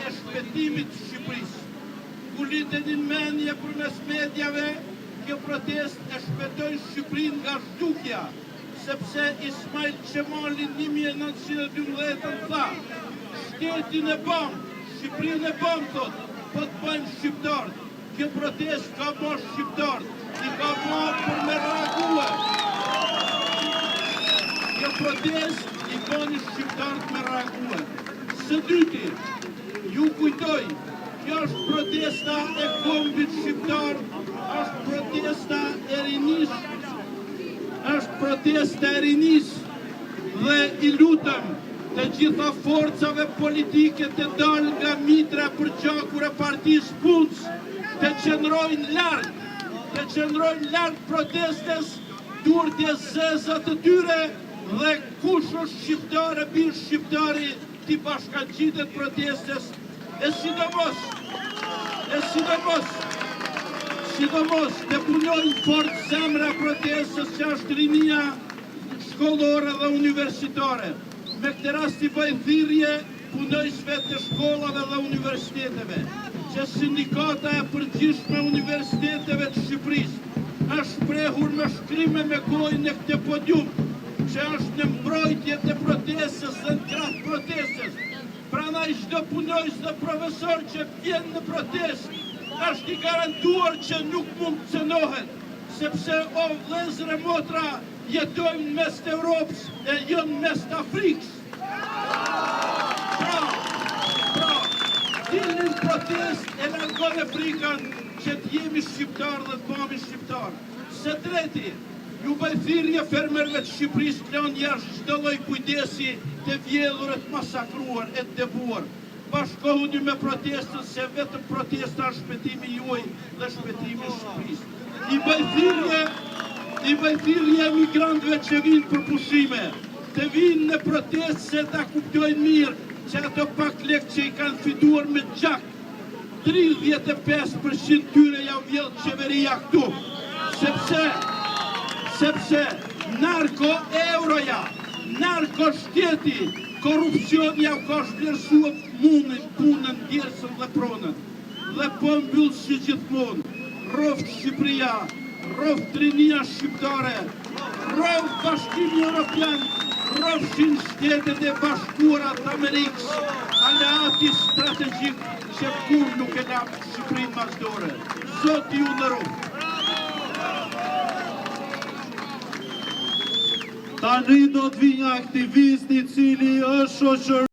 e shpëtimit të Shqipërisë. Nguliteni në mendje përmes mediave, kjo protestë e shpëtoi Shqipërinë nga zhdukja, sepse Ismail Qemali 1912 tha, shtetin e bamë, Shqipërinë e bamë, thot, po të bëjmë shqiptarët. Kjo protestë ka ba shqiptarët, i ka ba për me reague. Kjo protestë i bani shqiptarët me reague. Së dyti, ju kujtoj, kjo është protesta e kombit shqiptar, është protesta e rinisë, është protesta e rinisë dhe i lutem të gjitha forcave politike të dalë nga mitra e përgjakur e partisë punës, të qëndrojnë larg, të qëndrojnë larg protestës, duart e zeza të tyre dhe kush është shqiptar e bir shqiptari t'i bashkangjitet protestës e sidomos, e sidomos, sidomos të punojnë fort zemra protestës që është rinia shkollore dhe universitare. Me këtë rast i bëj thirrje punonjësve të shkollave dhe universiteteve, që sindikata e përgjithshme e universiteteve të Shqipërisë është shprehur me shkrim e me gojë në këtë podium, që është në mbrojtje të protestës dhe në krah të protestës. Prandaj çdo punonjës dhe profesor që vjen në protestë është i garantuar që nuk mund të cenohet, sepse o vëllezër e motra jetojmë në mes të Europës e jo në mes të Afrikës. Pra, pra, dilni në protestë e largoni frikën që të jemi shqiptar dhe të bëhemi shqiptar. Së treti, ju bëj thirrje fermerëve të Shqipërisë të lënë jashtë çdo lloj kujdesi të vjedhur e të masakruar e të dëbuar. Bashkohuni me protestën se vetëm protesta është shpëtimi juaj dhe shpëtimi i Shqipërisë. I bëj thirrje, i bëj thirrje emigrantëve që vinë për pushime, të vinë në protestë se ta kuptojnë mirë që ato pak lek që i kanë fituar me gjak, 35% tyre jau vjedh qeveria këtu, sepse, sepse narko euroja, narko shteti, korrupsioni jau ka zhvlerësuar mundin, punën, djersën dhe pronën. Dhe po mbyll si gjithmonë, rroftë Shqipëria, rroftë rinia shqiptare, rroftë Bashkimi Europian, rrofshin Shtetet e Bashkuara të Amerikës, aleati strategjik që kurrë nuk e la Shqipërinë mas dore. Zoti ju nderoftë. Tani do të vi një aktivist i cili është shoqëruar.